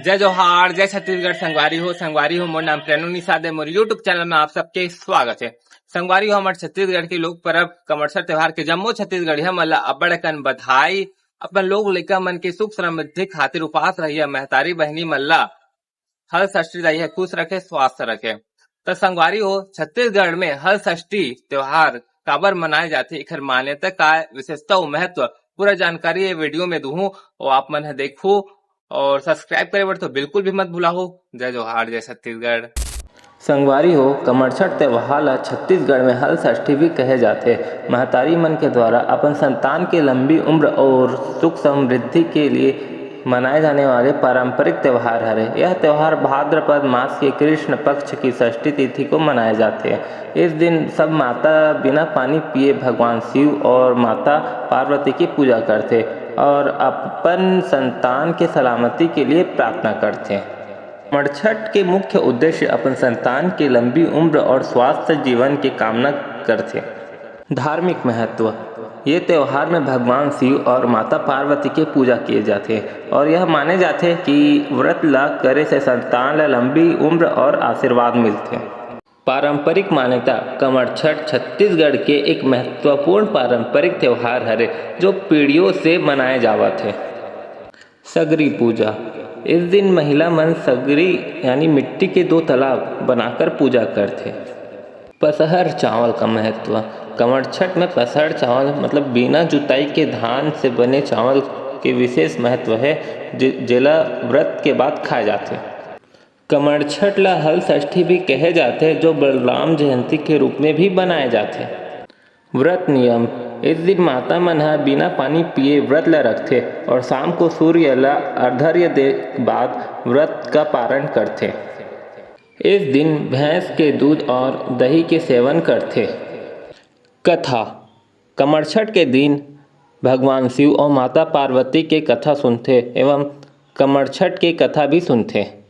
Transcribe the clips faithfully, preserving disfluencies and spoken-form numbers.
जय जोहार, जय छत्तीसगढ़। संगवारी हो, संगवारी हो, मोर नाम प्रेरणु निषाद हे। मोर YouTube चैनल में आप सबके स्वागत हे। संगवारी हो, हमर छत्तीसगढ़ के लोक परब कमरछठ त्योहार के जम्मो छत्तीसगढ़िया मन ला अब्बड़ अकन बधाई। अपन लोग लइका मन के सुख समृद्धि खातिर उपास रहइया महतारी बहिनी मन ला हल षष्ठी दाई ह खुश रखे, स्वस्थ रखे। त संगवारी हो, छत्तीसगढ़ में हल षष्ठी त्योहार काबर मनाए जाथे, एखर मान्यता का, विशेषता अउ महत्व, पूरा जानकारी ये video में दूहूं, अउ आप मन ह देखहू अउ subscribe करे बर तो बिल्कुल भी मत भुलाहू। जय जोहार, जय छत्तीसगढ़। संगवारी हो, कमरछठ त्योहार ला छत्तीसगढ़ में हल षष्ठी भी कहे जाथे। महतारी मन के द्वारा अपन संतान के लंबी उम्र और सुख समृद्धि के लिए मनाए जाने वाले पारंपरिक त्योहार हरे। यह त्योहार भाद्रपद मास के कृष्ण पक्ष की षष्ठी तिथि को मनाए जाथे। इस दिन सब माता बिना पानी पिए भगवान शिव और माता पार्वती की पूजा करथे और अपन संतान के सलामती के लिए प्रार्थना करथे। कमरछठ के मुख्य उद्देश्य अपन संतान के लंबी उम्र और स्वास्थ्य जीवन के कामना करथे। धार्मिक महत्व। ये त्योहार में भगवान शिव और माता पार्वती के पूजा किए जाथे और यह माने जाथे कि व्रत ला करे से संतान ला लंबी उम्र और आशीर्वाद मिलथे। पारंपरिक मान्यता। कमरछठ छत्तीसगढ़ के एक महत्वपूर्ण पारंपरिक त्योहार हरे, जो पीढ़ियों से मनाए जावत हे। सगरी पूजा। इस दिन महिला मन सगरी यानी मिट्टी के दो तालाब बनाकर पूजा करथे। पसहर चावल का महत्व। कमरछठ में पसहर चावल मतलब बिना जुताई के धान से बने चावल के विशेष महत्व हे, जे-, जेला व्रत के बाद खाए जाथे। कमरछठ ला हल षष्ठी भी कहे जाथे, जो बलराम जयंती के रूप में भी मनाए जाथे। व्रत नियम। इस दिन माता मन ह बिना पानी पिए व्रत ला रखथे और शाम को सूर्य ला अर्घ्य दे बाद व्रत का पारण करथे। इस दिन भैंस के दूध और दही के सेवन करथे। कथा। कमरछठ के दिन भगवान शिव और माता पार्वती के कथा सुनथे एवं कमरछठ के कथा भी सुनथे।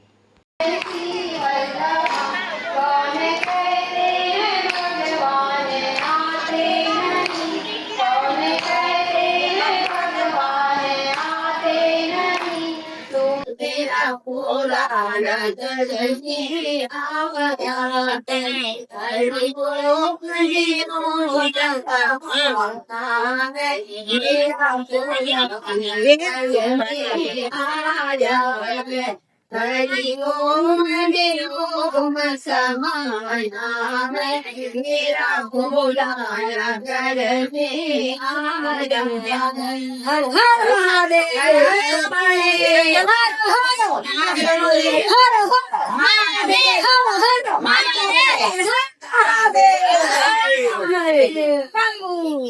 हर हर महादेव। हर हर महादेव। हर हर महादेव। हर हर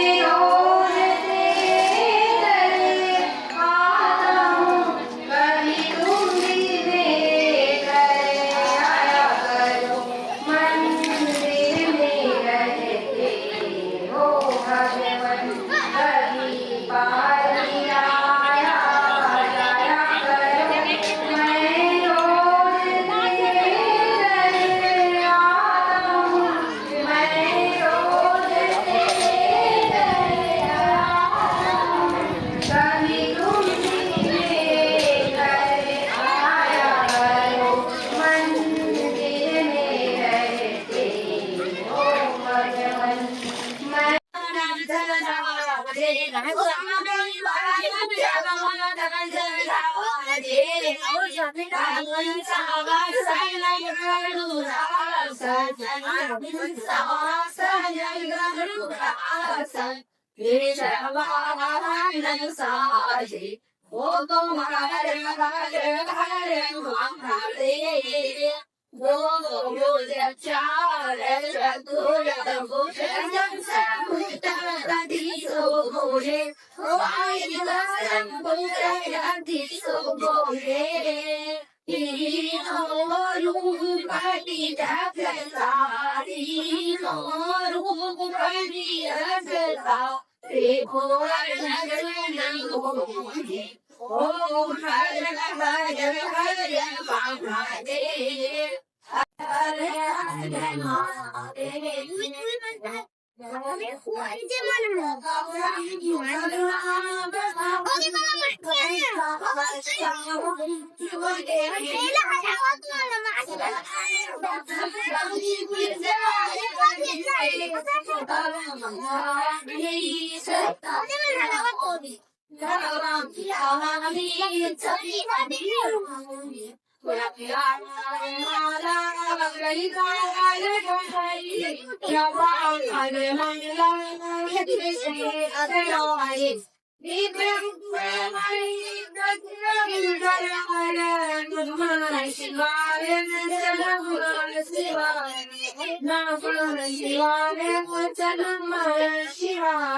महादेव। शिवाय।